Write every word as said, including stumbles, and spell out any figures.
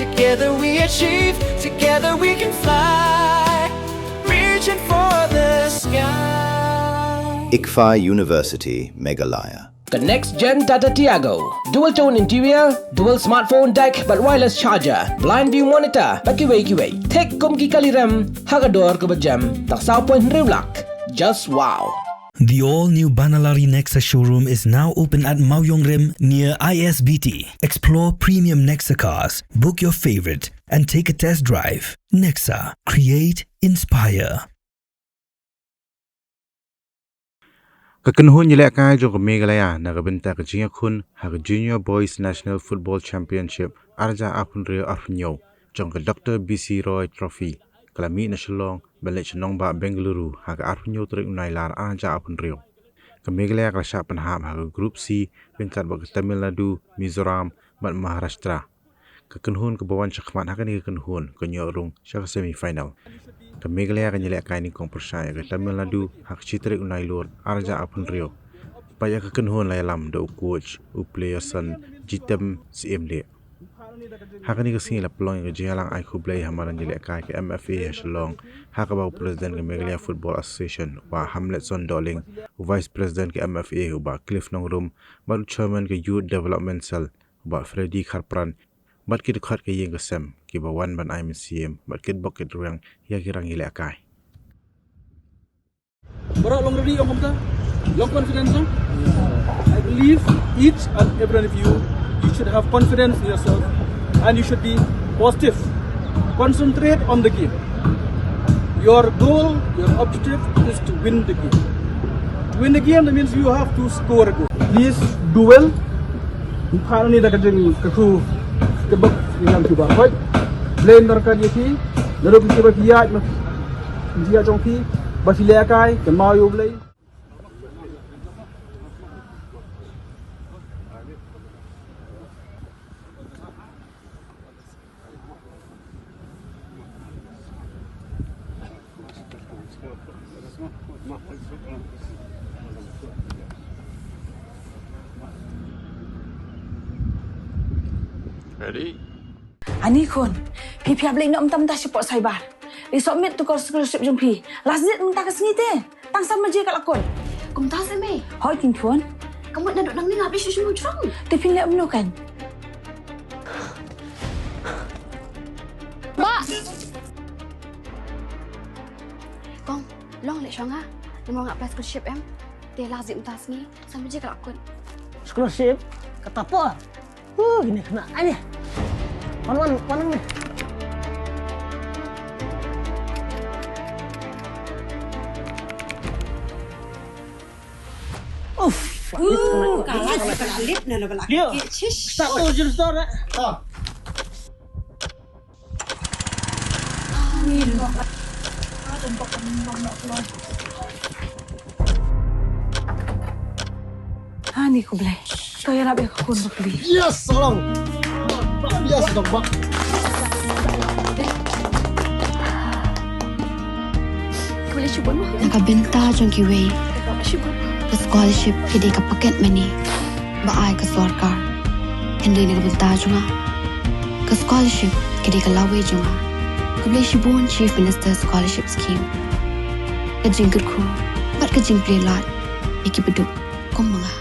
Together we achieve, together we can fly. Reaching for the sky. ICFAI University, Meghalaya. Ka next gen Tata Tiago. Dual tone interior, dual smartphone deck bad wireless charger, blind view monitor bad kiwei kiwei. Thik kum ki kali rem ha ka dor kaba jem. Tang saw point hynriew lak. Just wow. The all-new Banalari Nexa showroom is now open at Mawiong Rim near I S B T. Explore premium Nexa cars, book your favorite, and take a test drive. Nexa, create, inspire. Ka kynhun ïalehkai jong ka Meghalaya na ka bynta ka jingïakhun ha ka Junior Boys National Football Championship ar hajar arphew hynriew arphew hynñiew jong ka Doctor B C Roy Trophy ka la mih na Shillong ban leit sha nongbah Bengaluru ha ka arphew hynñiew tarik u Nailar ar hajar arphew hynriew. Ka Meghalaya ka la shah pynhap ha ka Group C ryngkat bad ka Tamil Nadu, Mizoram bad Maharashtra. Ka kynhun kaba wan shakhmat ha kane ka kynhun kan ïoh rung sha ka semi final. Ka Meghalaya kan ïalehkai nyngkong pyrshah ïa ka Tamil Nadu ha ka shi tarik u Nailur ar hajar arphew hynriew. Bad ïa ka kynhun la ïalam da u coach u Playerson Jitem Syiemlieh. Ha kane ka sngi la pynlong ïa ka jingïalang ai khublei ha madan ïalehkai ka M F A ha Shillong, ha kaba u President ka Meghalaya Football Association u Bah Hamletson Dohling, u Vice President ka M F A u Bah Cliff Nongrum, bad u Chairman ka Youth Development Cell u Bah Freddy Kharpran, bad ki dkhot ka ïing ka sem kiba wan ban ai mynsiem bad kitbok kitrwiang ïa ki rangïalehkai. Baroh long ready, ong kumta, long confidence, no? I believe each and every one of you, you should have confidence in yourself and you should be positive. Concentrate on the game. Your goal, your objective is to win the game. To win the game, that means you have to score a goal. Please do well. Ngin phah nangne da ka jingkyrkhu kaba ngam shu ba hoi. Blei yn donkam ïa phi. Naduh phi ba phi ïaid ma phi ïaid jong phi ba phi lehkai, kynmaw ïa U Blei. Ready? Ani khun, phi phi hap leit noh mynta mynta shapoh cyber. Leit submit tu ka scholarship jong phi. Last date mynta ka sngi te. Tang san baje ka la kut. Kumta se mei. Hooid keiñ khun. Ka mut naduh nangne nga hap leit sha shnong jrong. Te phin leh kumno keiñ? Bah! Kong, long leit shong nga. Namar nga apply scholarship em. Te last date mynta sngi, san baje ka la kut. Scholarship? Kata por. Huh, kine khynnah, ai ni. Wan, wan, wan ni. Uff. Uh, ka la, ka la lip na, na ba la. Dio. Ki, shish. Start tu jin store. Ah. Ani khublei. To ïarap ïa ka khun ba kli. Yes, Sarong. Yes, dong bak. Na ka bynta jong kiwei, ka scholarship ka dei ka pocket money ba ai ka sorkar. Hynrei na ka bynta jong nga, ka scholarship ka dei ka lawei jong nga. Khublei shibun Chief Minister Scholarship Scheme. Ka jingkyrkhu bad ka jingplie lad ïa kiba duk kum ma nga.